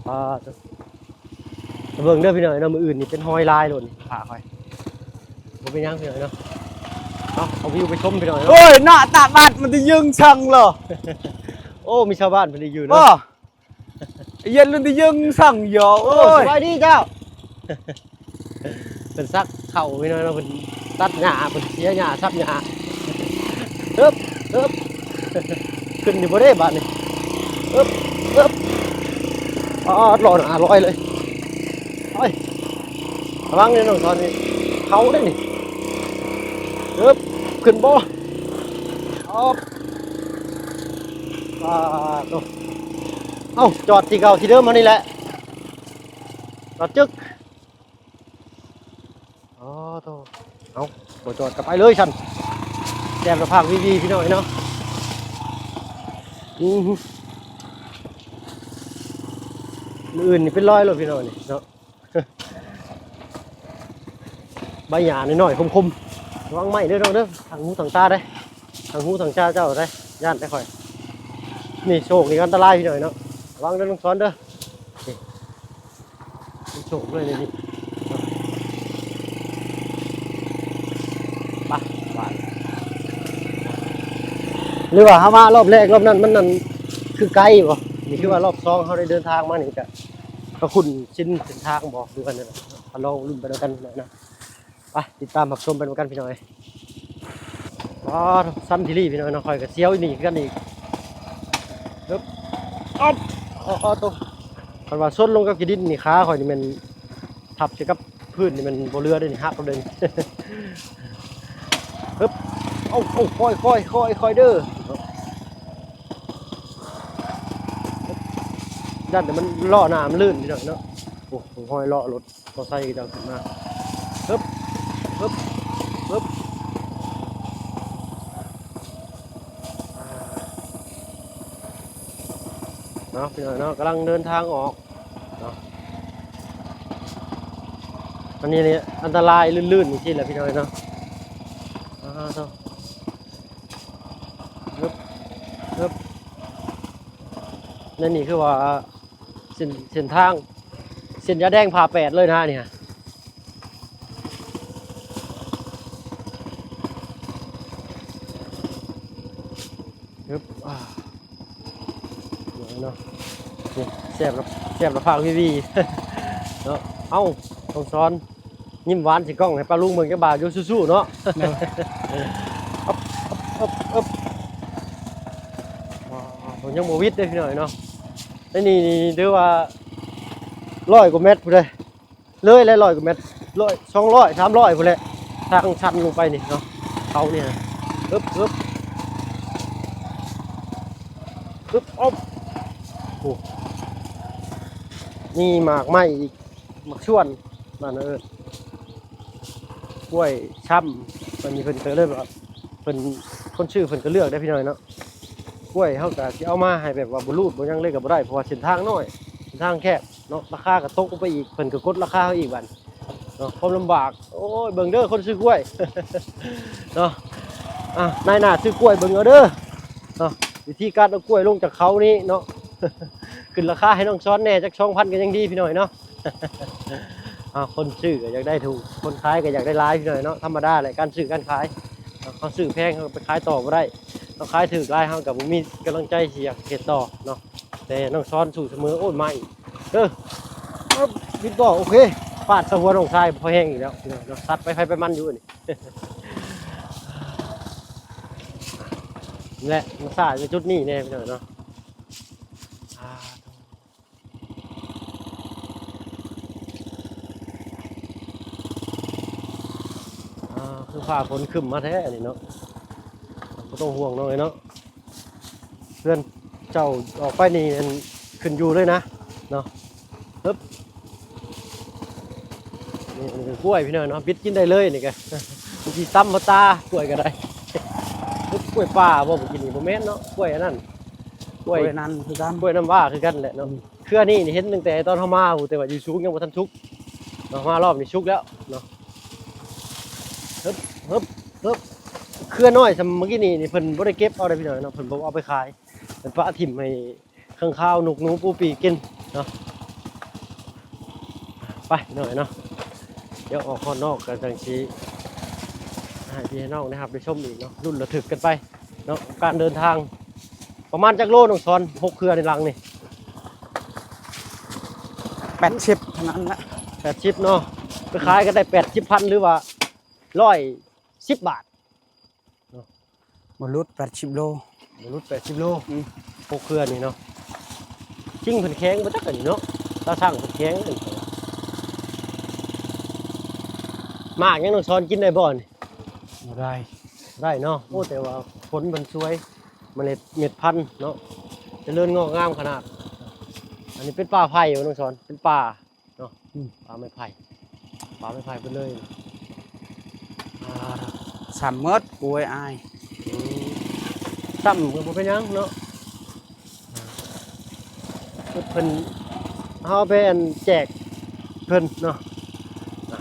ປາໂຕ. ເບິ່ງເດີພີ່ນ້ອງເນາະ ມື້ອື່ນນີ້ເປັນຮອຍລາຍໂລດນີ້ ພາຂ້ອຍ ບໍ່ເປັນຫຍັງພີ່ນ້ອງເນາະ. ເອົາ ເອົາວິວໄປຊົມພີ່ນ້ອງເນາະ. ໂອ້ຍ ໜ້າຕາບ້ານມັນໄດ້ຍຶງຊັງເລີຍ. ໂອ້ ມີຊາວບ້ານເພິ່ນໄດ້ຢູ່ເນາະ. ເຢັນລຸນໄດ້ຍຶງຊັງຢໍ. ໂອ້ ໂອ້ຍ ສະບາຍດີເຈົ້າ. ເພິ່ນສັກເຂົ້າພີ່ນ້ອງເນາະ ເພິ່ນຕັດຫຍ້າ ເພິ່ນເສຍຫຍ້າສັບຫຍ້າ. ເອີບ ເອີບ ຂຶ້ນຢູ່ບໍ່ເດ້ບາດນີ້. ເອີບ ເອີບ ອໍ ລໍໜ້າລອຍເລີຍ. ໂອ້ຍ ລະວັງເດີນ້ອງສອນນີ້ ເຂົາເດ້ນີ້. ເອີບ ຂຶ້ນບໍ່? ອອບ ປາໂຕ. ເອົ້າ ຈອດທີ່ເກົ່າທີ່ເດີມເຮົານີ້ແຫຼະ ຈອດຈຶກ. ອໍ ໂຕ ເອົ້າ ບໍ່ຈອດກໍໄປເລີຍຊັ້ນ. ແຈ່ມລະພາກວີໆ ພີ່ນ້ອງເອີຍເນາະ. ອື ມື້ອື່ນນີ້ເປັນຮ້ອຍໂລດພີ່ນ້ອງນີ້ເນາະ. ໃບຫຍ້ານ້ອຍໆ ຄົມໆ ລະວັງໄມ້ເດີນ້ອງເດີ ທາງຫູທາງຕາເດ້ ທາງຫູທາງຕາເຈົ້າເດ້ ຢ້ານແຕ່ຂ້ອຍ. ນີ້ໂຊກນີ້ກໍອັນຕະລາຍພີ່ນ້ອງເນາະ ລະວັງເດີນ້ອງສອນເດີ. ນີ້ ໂຊກເລີຍນີ້ ໄປ ໄປ ຫຼືວ່າເຮົາມາລອບແລກລອບນັ້ນມັນນັ້ນຄືໄກບໍ່? ນີ້ຄືວ່າລອບສອງເຮົາໄດ້ເດີນທາງມານີ້ກະ ກໍຄຸ້ນຊິນເສັ້ນທາງບໍ່ຄືກັນນີ້ແຫຼະ. ກໍລອງລຸ້ນໄປນຳກັນພີ່ນ້ອງເນາະ ໄປຕິດຕາມຮັບຊົມໄປນຳກັນພີ່ນ້ອງເອີຍ. ວ້າ ຊັນອີ່ຫຼີພີ່ນ້ອງເນາະ ຂ້ອຍກໍສຽວນີ້ຄືກັນອີກ. ຮຶບ ອໍ ໂຕ ຄັນວ່າຊົນລົງກັບຂີ້ດິນນີ້ ຂາຂ້ອຍນີ້ແມ່ນທັບໃສ່ກັບພື້ນນີ້ແມ່ນບໍ່ເຫຼືອເດ້ນີ້ ຫັກເລີຍເດ້ນີ້. ຮຶບ ເອົາ ເອົາ ຄ່ອຍໆ ຄ່ອຍໆ ເດີ. ຢ້ານແຕ່ມັນລໍ້ໜ້າມັນລື່ນພີ່ນ້ອງເນາະ. ໂອ້ ຮອຍລໍ້ລົດມໍໄຊເຂົາເຈົ້າຂຶ້ນມາ. ຮຶບ ຮຶບ ຮຶບ ເນາະ ພີ່ນ້ອງເນາະ ກຳລັງເດີນທາງອອກເນາະ. ອັນນີ້ນີ້ອັນຕະລາຍ ລື່ນໆ ຈັ່ງຊີ້ແຫຼະພີ່ນ້ອງເນາະ. ອ້າ ໂທ້ ຮຶບ ຮຶບ ແລະນີ້ຄືວ່າ ເສັ້ນ ເສັ້ນທາງ ເສັ້ນຢາແດງຜ່າແປດເລີຍນະນີ້. ຮຶບ ອ່າ ເນາະ ນີ້ແຊບລະ ແຊບລະພາກວີໆ ເນາະ. ເອົ້າ ຕ້ອງສອນ ຍິ້ມຫວານໃສ່ກ້ອງໃຫ້ປ້າລຸງເບິ່ງຈັກບາດຢູ່ ສູ້ໆ ເນາະ. ອຶບ ອຶບ ອຶບ ອຶບ ວ້າວ ຍັງບໍ່ວິດເດ້ພີ່ນ້ອງເນາະ. ໃນນີ້ນີ້ຖືວ່າຮ້ອຍກວ່າແມັດພຸ້ນເດ້ ເລີຍແຫຼະ ຮ້ອຍກວ່າແມັດ ຮ້ອຍ ສອງຮ້ອຍ ສາມຮ້ອຍພຸ້ນແຫຼະ ທາງຊັນລົງໄປນີ້ເນາະ ເຂົານີ້. ອຶບ ອຶບ ອຶບ ອອບ ໂອ້ ມີໝາກໄມ້ອີກ ໝາກຊວນ ບ້ານເອີ້ນ ກ້ວຍຊ້ຳ. ອັນນີ້ເພິ່ນກໍເລີຍແບບວ່າ ເພິ່ນ ຄົນຊື້ເພິ່ນກໍເລືອກໄດ້ພີ່ນ້ອງເນາະ. ກ້ວຍເຮົາກໍຊິເອົາມາໃຫ້ແບບວ່າບໍ່ຮູດບໍ່ຫຍັງເລີຍກໍບໍ່ໄດ້ ເພາະວ່າເສັ້ນທາງນ້ອຍ ເສັ້ນທາງແຄບເນາະ ລາຄາກໍຕົກລົງໄປອີກ ເພິ່ນກໍກົດລາຄາເຮົາອີກບັດເນາະ. ຄວາມລຳບາກ ໂອ້ຍ ເບິ່ງເດີ ຄົນຊື້ກ້ວຍເນາະ. ອ່າ ນາຍໜ້າຊື້ກ້ວຍ ເບິ່ງເອົາເດີເນາະ. ວິທີການເອົາກ້ວຍລົງຈາກເຂົານີ້ເນາະ ຂຶ້ນລາຄາໃຫ້ນ້ອງສອນແດ່ ຈັກສອງພັນກໍຍັງດີພີ່ນ້ອງເນາະ. ອ່າ ຄົນຊື້ກໍຢາກໄດ້ຖືກ ຄົນຂາຍກໍຢາກໄດ້ຫຼາຍພີ່ນ້ອງເນາະ. ທຳມະດາແຫຼະ ການຊື້ການຂາຍ ເຮົາຊື້ແພງ ເຮົາກໍໄປຂາຍຕໍ່ບໍ່ໄດ້ ເຮົາຂາຍຖືກຫຼາຍ ເຮົາກໍບໍ່ມີກຳລັງໃຈຊິຢາກເຮັດຕໍ່ເນາະ. ແຕ່ນ້ອງສອນສູ້ສະເໝີ. ໂອ້ຍ ມາອີກເດີ ບິດບໍ່? ໂອເຄ ຟາດໃສ່ຫົວນ້ອງຊາຍ ພໍແຮງອີກແລ້ວເນາະ. ສັດໄປໃຜໄປມັນຢູ່ນີ້ ແຫຼະ ມາສາຍໃນຈຸດນີ້ແນ່ພີ່ນ້ອງເນາະ. ອ່າ ອ່າ ຄືຟ້າຝົນຄຶ້ມມາແທ້ນີ້ເນາະ. ບໍ່ຕ້ອງຫ່ວງເນາະ ເອີຍເນາະ. ເຮືອນເຈົ້າອອກໄປນີ້ ອັນ ຂຶ້ນຢູ່ເລີຍນະເນາະ. ຮຶບ ນີ້ ອັນນີ້ກໍກ້ວຍພີ່ນ້ອງເນາະ ບິດກິນໄດ້ເລີຍນີ້ກະ ມັນຊິຕຳມາຕາ ກ້ວຍກໍໄດ້. ຮຶບ ກ້ວຍປ່າບໍ່? ເມື່ອກີ້ນີ້ບໍ່ແມ່ນເນາະ ກ້ວຍອັນນັ້ນ ກ້ວຍ ກ້ວຍນັ້ນຄືກັນ ກ້ວຍນ້ຳວ້າຄືກັນແຫຼະເນາະ. ອືມ ເຄືອນີ້ນີ້ເຫັນຕັ້ງແຕ່ຕອນເຮົາມາພຸ້ນ ແຕ່ວ່າຢູ່ສູງຍັງບໍ່ທັນສຸກເນາະ, ມາຮອບນີ້ສຸກແລ້ວເນາະ. ຮຶບ ຮຶບ ຮຶບ ເຄືອນ້ອຍສ່ຳມື້ກີ້ນີ້ ນີ້ເພິ່ນບໍ່ໄດ້ເກັບເອົາເດ້ພີ່ນ້ອງເນາະ, ເພິ່ນບໍ່ເອົາໄປຂາຍ ເພິ່ນປະຖິ້ມໃຫ້ ຂ້າງຄາວ ນົກໜູ ປູປີກກິນເນາະ. ໄປພີ່ນ້ອງເນາະ, ດຽວອອກຮອດນອກກັນ ຈັ່ງຊິໃຫ້ພີ່ໃຫ້ນ້ອງໄດ້ຮັບໄດ້ຊົມອີກເນາະ, ລຸ້ນລະທຶກກັນໄປເນາະ. ການເດີນທາງປະມານຈັກໂລນ້ອງສອນ? ຫົກເຄືອໃນຫຼັງນີ້ ແປດສິບເທົ່ານັ້ນລະ. ແປດສິບເນາະ, ໄປຂາຍກໍໄດ້ແປດສິບພັນ ຫຼືວ່າຮ້ອຍສິບບາດ. ບໍ່ຫຼຸດແປດສິບໂລ, ບໍ່ຫຼຸດແປດສິບໂລ. ອືມ ຫົກເຄືອນີ້ເນາະ, ຈິງເພິ່ນແຂງບໍ່ຈັກອັນນີ້ເນາະ, ຕາຊ່າງເພິ່ນແຂງອັນນີ້. ໝາກຫຍັງນ້ອງສອນ ກິນໄດ້ບໍ່ນີ້? ບໍ່ໄດ້ ໄດ້ເນາະ. ໂອ້ ອືມ ແຕ່ວ່າຜົນມັນສວຍ, ເມລັດ ເມັດພັນເນາະ ຈະເລີນງອກງາມຂະໜາດ. ອັນນີ້ເປັນປ່າໄຜ່ບໍ່ນ້ອງສອນ? ເປັນປ່າ ເນາະ. ອືມ ປ່າໄມ້ໄຜ່ ປ່າໄມ້ໄຜ່ເບິດເລີຍ. ອ່າ ຊ້ຳໝົດ ໂອ້ຍ ອາຍ. ອືມ ຊ້ຳກໍບໍ່ເປັນຫຍັງເນາະ, ເພິ່ນ ເຮົາໄປອັນແຈກເພິ່ນເນາະ. ອ່າ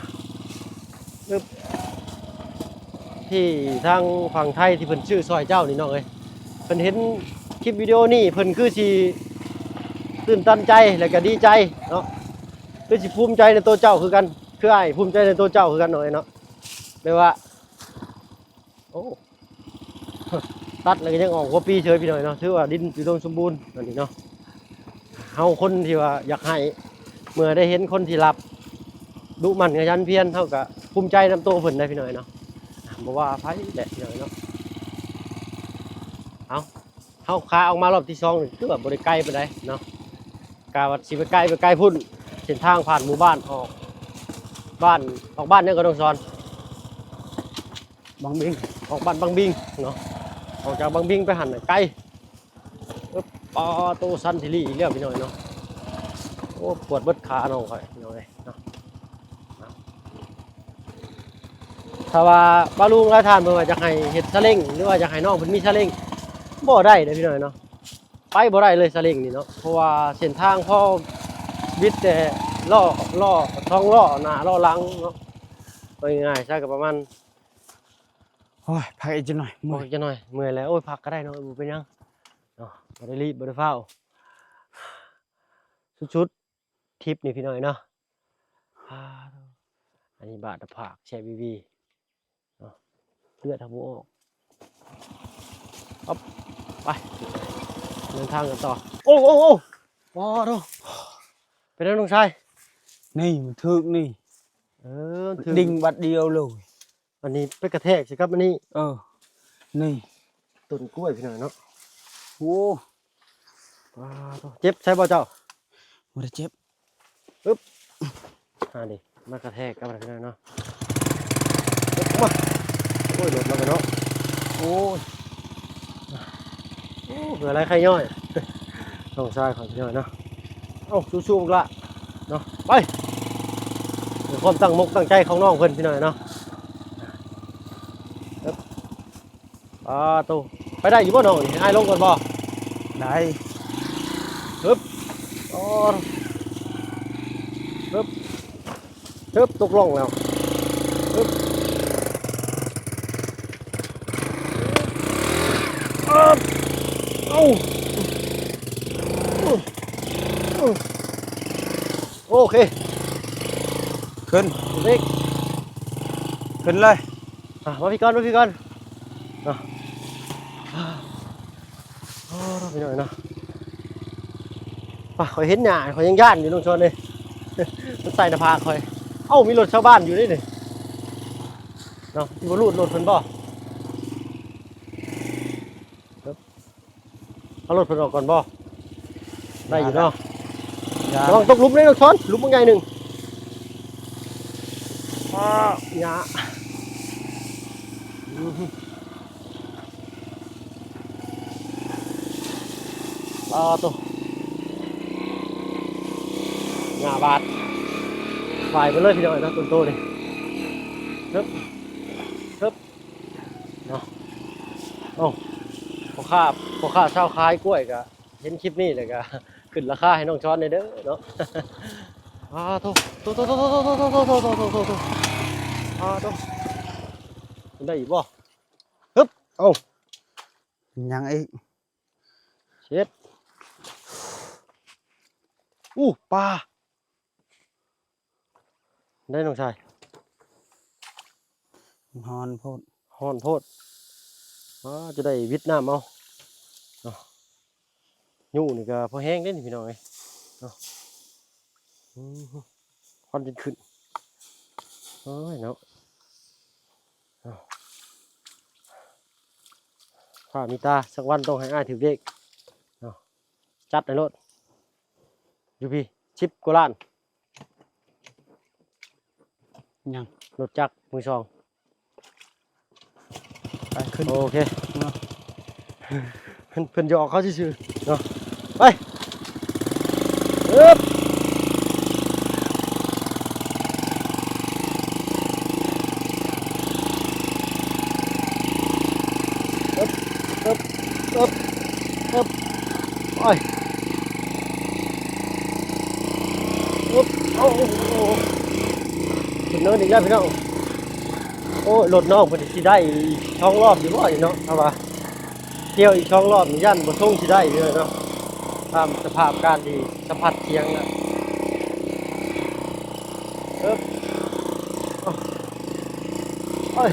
ອຶບ ທີ່ທາງຝັ່ງໄທທີ່ເພິ່ນຊື້ຊ່ອຍເຈົ້ານີ້ນ້ອງເອີຍ, ເພິ່ນເຫັນຄລິບວິດີໂອນີ້ ເພິ່ນຄືຊິຕື່ນຕັນໃຈ ແລະກະດີໃຈເນາະ. ຄືຊິພູມໃຈໃນໂຕເຈົ້າຄືກັນ, ຄືອ້າຍພູມໃຈໃນໂຕເຈົ້າຄືກັນເນາະ ເນາະ. ແບບວ່າ ໂອ້ ຕັດແລ້ວກໍຍັງອອກຫົວປີເສີຍ ພີ່ນ້ອງເນາະ. ຖືວ່າດິນອຸດົມສົມບູນອັນນີ້ເນາະ. ເຮົາຄົນທີ່ວ່າຢາກໃຫ້ ເມື່ອໄດ້ເຫັນຄົນທີ່ຮັບ ດຸໝັ່ນຂະຫຍັນພຽນ ເຮົາກໍພູມໃຈນຳໂຕເພິ່ນໄດ໋ ພີ່ນ້ອງເນາະ. ບໍ່ວ່າໃຜແຫຼະ ພີ່ນ້ອງເນາະ. ເອົາ ເຮົາຂາອອກມາຮອບທີສອງນີ້ ຄືວ່າບໍ່ໄດ້ໄກປານໃດເນາະ, ກະວ່າຊິໄປໄກ ໄປໄກພຸ້ນ. ເສັ້ນທາງຜ່ານໝູ່ບ້ານ ອອກບ້ານ ອອກບ້ານຫຍັງກໍຕ້ອງສອນ ບັງບິງ ອອກບ້ານບັງບິງເນາະ. ອອກຈາກບັງບິງໄປຫັ້ນນະໄກ. ປາໂຕ ຊັນຊິລີອີກແລ້ວ ພີ່ນ້ອງເນາະ. ໂອ້ ປວດເບິດຂານ້ອງຂ້ອຍ ພີ່ນ້ອງເອີຍເນາະ. ຖ້າວ່າປ້າລຸງຫຼາຍທ່ານເພິ່ນວ່າຢາກໃຫ້ເຮັດຊາເລັ້ງ ຫຼືວ່າຢາກໃຫ້ນ້ອງເພິ່ນມີຊາເລັ້ງ ບໍ່ໄດ້ເດ້ ພີ່ນ້ອງເນາະ, ໄປບໍ່ໄດ້ເລີຍຊາເລັ້ງນີ້ເນາະ. ເພາະວ່າເສັ້ນທາງພໍບິດແຕ່ລໍ້ ລໍ້ສອງລໍ້ໜ້າລໍ້ຫຼັງເນາະ, ເວົ້າງ່າຍໆຊະກໍປະມານ. ໂອ້ຍ ພັກອີກຈັກໜ່ອຍ ເມື່ອຍ ພັກອີກຈັກໜ່ອຍ ເມື່ອຍແລ້ວ. ໂອ້ຍ ພັກກໍໄດ້ເນາະ ບໍ່ເປັນຫຍັງເນາະ, ບໍ່ໄດ້ລີບ ບໍ່ໄດ້ຟ້າວ. ສຸດໆ ທຣິບນີ້ ພີ່ນ້ອງເນາະ. ອ່າ ອັນນີ້ບາດໜ້າຜາກແຊະວີໆເນາະ, ເລືອດທຳບໍ່ອອກ. ປັບ ໄປ ເດີນທາງກັນຕໍ່. ໂອ້ ໂອ້ ໂອ້ ປາໂທ້ ເປັນຫຍັງນ້ອງຊາຍ? ນີ້ມັນຖືກນີ້ ເອີ ມັນຖືກ ດິ່ງບາດດຽວເລີຍ. ອັນນີ້ໄປກະແທກໃສ່ກັບອັນນີ້. ເອີ ນີ້ ຕົ້ນກ້ວຍ ພີ່ນ້ອງເນາະ. ໂອ້ ປາໂທ້ ເຈັບໃສ່ບໍ່ເຈົ້າ? ບໍ່ໄດ້ເຈັບ. ປຶບ ອ່າ ນີ້ ມາກະແທກກັບອັນນັ້ນເນາະ. ປຶບ ມາ ໂອ້ຍ ລົດລາວກໍເນາະ. ໂອ້ຍ ໂອ້ ເຫື່ອໄຫຼໄຂ້ຍ້ອຍ ນ້ອງຊາຍຂ້ອຍ ພີ່ນ້ອງເນາະ. ເອົ້າ ສູ້ໆ ບັກຫຼ້າເນາະ ໄປ ເປັນຄວາມຕັ້ງມົກຕັ້ງໃຈຂອງນ້ອງເພິ່ນ ພີ່ນ້ອງເນາະ. ປາໂຕ ໄປໄດ້ຢູ່ບໍ່ນ້ອງນີ້? ໃຫ້ອ້າຍລົງກ່ອນບໍ່? ໄດ້. ຮຶບ ອໍ ຮຶບ ຮຶບ ຕົກລ່ອງແລ້ວ. ຮຶບ ເອີບ ເອົ້າ ໂອເຄ ຂຶ້ນ ເບຣກ ຂຶ້ນເລີຍ. ອ່ະ ມາພີ້ກ່ອນ ມາພີ້ກ່ອນເນາະ. ໂອ້ ພີ່ນ້ອງເນາະ ປະ ຂ້ອຍເຫັນຫຍ້າ ຂ້ອຍຍັງຢ້ານຢູ່ ນ້ອງຊອນເອີຍ ມັນໃສ່ໜ້າຜາກຂ້ອຍ. ເອົ້າ ມີລົດຊາວບ້ານຢູ່ເດ້ນີ້ເນາະ, ຊິບໍ່ຮູດລົດເພິ່ນບໍ່? ເອົາລົດເພິ່ນອອກກ່ອນບໍ່? ໄດ້ຢູ່ເນາະ. ຢ່າ ລະວັງຕົກຫຼຸມເດ້ນ້ອງຊອນ ຫຼຸມບັກໃຫຍ່ໜຶ່ງ. ອ້າ ຫຍ້າ ອື ປາໂຕ ຫຍ້າບາດ ຫວາຍໄປເລີຍ ພີ່ນ້ອງເນາະ ຕົ້ນໂຕນີ້. ຮຶບ ຮຶບ ເນາະ. ໂອ້ ພໍ່ຄ້າ ພໍ່ຄ້າຊາວຂາຍກ້ວຍກະ ເຫັນຄລິບນີ້ແລ້ວກໍຂຶ້ນລາຄາໃຫ້ນ້ອງຊອນແດ່ເດີເນາະ. ອ້າໂທ້ ໂທ້ ໂທ້ ໂທ້ ໂທ້ ໂທ້ ໂອ້ ໄດ້ອີກບໍ່? ຮຶບ ເອົ້າ ເປັນຫຍັງອີກ? ເຊັດ ອູ້ ປາ ໄດ້ນ້ອງຊາຍ ຮ້ອນໂພດ ຮ້ອນໂພດ. ອ້າ ຈະໄດ້ວິດນ້ຳເອົາເນາະ. ຍຸນີ້ກໍພໍແຮງເດ້ນີ້ພີ່ນ້ອງເອີຍເນາະ. ອືມ ຄວັນຈົນຂຶ້ນ ໂອ້ຍເນາະ. ເອົາ ຖ້າມີຕາ ສັກວັນຕ້ອງໃຫ້ອ້າຍຖືກເລກເນາະ. ຈັດໃຫ້ໂລດ ຢູ່ພີ້ ສິບກວ່າລ້ານ. ຫຍັງ? ລົດຈັກມືສອງ. ໄປຂຶ້ນ ໂອເຄເນາະ. ເພິ່ນ ເພິ່ນຢອກເຮົາຊື່ໆເນາະ. ໄປ ເອີບ ເອີບ ເອີບ ເອີບ ເອີບ ໂອ້ຍ ເອີບ ເອົາ ໂອ້ໂຫ ຂຶ້ນເນີນອີກແລ້ວພີ່ນ້ອງ. ໂອ້ຍ ລົດນ້ອງເພິ່ນຊິໄດ້ອີກສອງລອບຢູ່ບໍ່ນີ້ເນາະ? ຖ້າວ່າ ທ່ຽວອີກສອງລອບນີ້ຢ້ານບໍ່ຊົງຊິໄດ້ເລີຍເນາະ ຕາມສະພາບການທີ່ສຳຜັດສຽງນະ. ເອີບ ໂອ້ຍ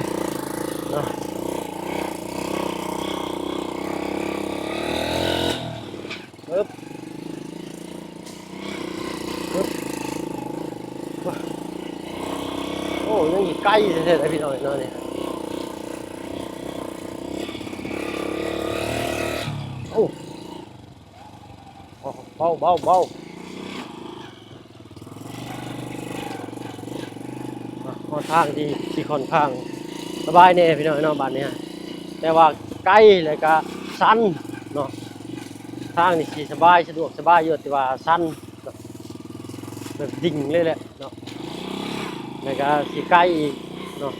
ເນາະ. ເອີບ ເອີບ ໂອ້ ຍັງອີກໄກແທ້ໆ ພີ່ນ້ອງເນາະນີ້. ໂອ້ ເບົາ ເບົາ ເບົາ. ອ່ະ ຮອດທາງທີ່ ທີ່ຂ້ອນຂ້າງສະບາຍແດ່ພີ່ນ້ອງເນາະ ບາດນີ້ ແຕ່ວ່າໄກ ແລ້ວກະຊັນເນາະ. ທາງນີ້ຊິສະບາຍ ສະດວກສະບາຍຢູ່ ແຕ່ວ່າຊັນເນາະ ແບບດິ່ງເລີຍແຫຼະເນາະ ແລ້ວກະຊິໄກອີກເນາະ.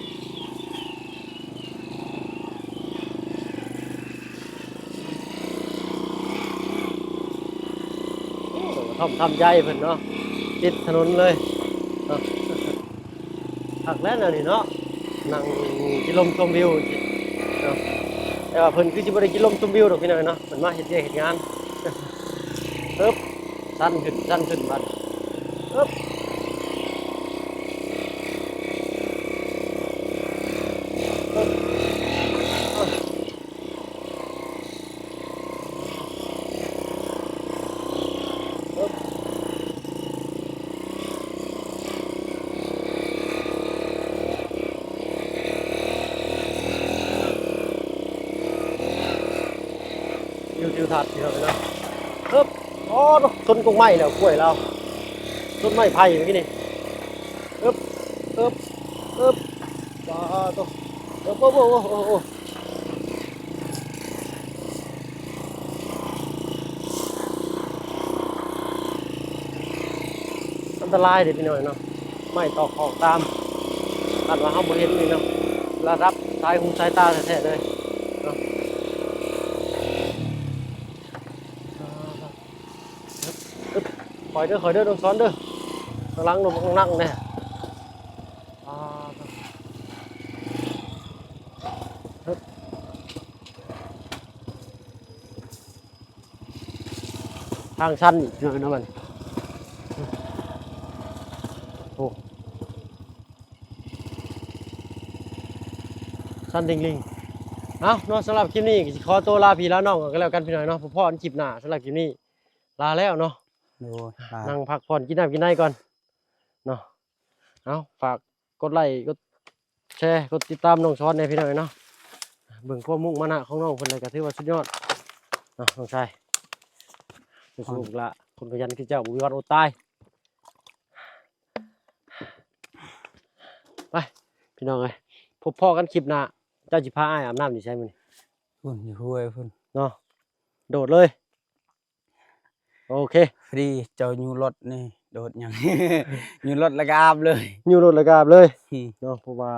ໂອ້ ກະທ່ອມທຳໃຈເພິ່ນເນາະ ຕິດຖະໜົນເລີຍເນາະ. ຄັກແລ້ວແນວນີ້ເນາະ ນັ່ງກິນລົມຊົມວິວເນາະ. ແຕ່ວ່າເພິ່ນຄືຊິບໍ່ໄດ້ກິນລົມຊົມວິວດອກພີ່ນ້ອງເນາະ ເພິ່ນມາເຮັດວຽກເຮັດງານ. ເອີບ ຊັນຂຶ້ນ ຊັນຂຶ້ນບັດ ເອີບ ເອີບ ເອີບ. ວິວທິວທັດພີ່ນ້ອງເອີຍເນາະ. ເອີບ ອໍ ຊົນກົກໄມ້ແລ້ວ ກ້ວຍລາວ ຊົນໄມ້ໄຜ່ເມື່ອກີ້ນີ້. ເອີບ ເອີບ ເອີບ ປາໂຕ ເອີບ ໂອ້ ໂອ້ ໂອ້ ໂອ້ ໂອ້. ອັນຕະລາຍເດ້ພີ່ນ້ອງເນາະ ໄມ້ຕອກຂອກຕາມ ຄັນວ່າເຮົາບໍ່ເຫັນນີ້ເນາະ ລະດັບສາຍຫູສາຍຕາແທ້ໆເລີຍເນາະ. ຄ່ອຍເດີ ຄ່ອຍເດີ ນ້ອງສອນເດີ ກຳລັງລົມກຳລັງແດ່. ອ່າ ທາງຊັນອີກເນາະບັດນີ້ ໂອ້ ຊັນດິ່ງລິ່ງ. ເອົາເນາະ ສຳລັບຄລິບນີ້ກໍຊິຂໍຕົວລາພີ່ລານ້ອງກ່ອນກໍແລ້ວກັນພີ່ນ້ອງເນາະ ພໍ້ກັນຄລິບໜ້າ. ສຳລັບຄລິບນີ້ລາແລ້ວເນາະ ໂດຍ ນັ່ງພັກຜ່ອນກິນນ້ຳກິນໃນກ່ອນເນາະ. ເອົາ ຝາກກົດໄລ້ ກົດແຊ ກົດຕິດຕາມນ້ອງສອນແດ່ພີ່ນ້ອງເນາະ. ເບິ່ງຄວາມມຸ່ງມານະຂອງນ້ອງເພິ່ນແລ້ວກໍຖືວ່າສຸດຍອດເນາະ ນ້ອງຊາຍ ສູ້ໆ ລູກຫຼ້າ ຄົນຂະຫຍັນຄືເຈົ້າ ບໍ່ມີວັນອົດຕາຍ. ໄປພີ່ນ້ອງເອີຍ ພົບພໍ້ກັນຄລິບໜ້າ. ເຈົ້າຊິພາອ້າຍອາບນ້ຳຢູ່ໃສມື້ນີ້? ພຸ້ນ ຢູ່ຫ້ວຍພຸ້ນເນາະ ໂດດເລີຍ. ໂອເຄ ຟຣີ ເຈົ້າຍູ້ລົດນີ້ ໂດດຫຍັງ ຍູ້ລົດແລ້ວກໍອາບເລີຍ ຍູ້ລົດແລ້ວກໍອາບເລີຍ ອືມ ເນາະ ເພາະວ່າ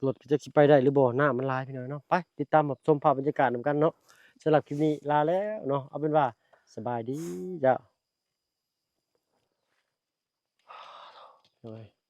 ລົດກໍຈັກຊິໄປໄດ້ຫຼືບໍ່ ນ້ຳມັນຫຼາຍພີ່ນ້ອງເນາະ. ໄປຕິດຕາມຮັບຊົມພາບບັນຍາກາດນຳກັນເນາະ. ສຳລັບຄລິບນີ້ລາແລ້ວເນາະ ເອົາເປັນວ່າ ສະບາຍດີເຈົ້າ. ໂອ້ຍ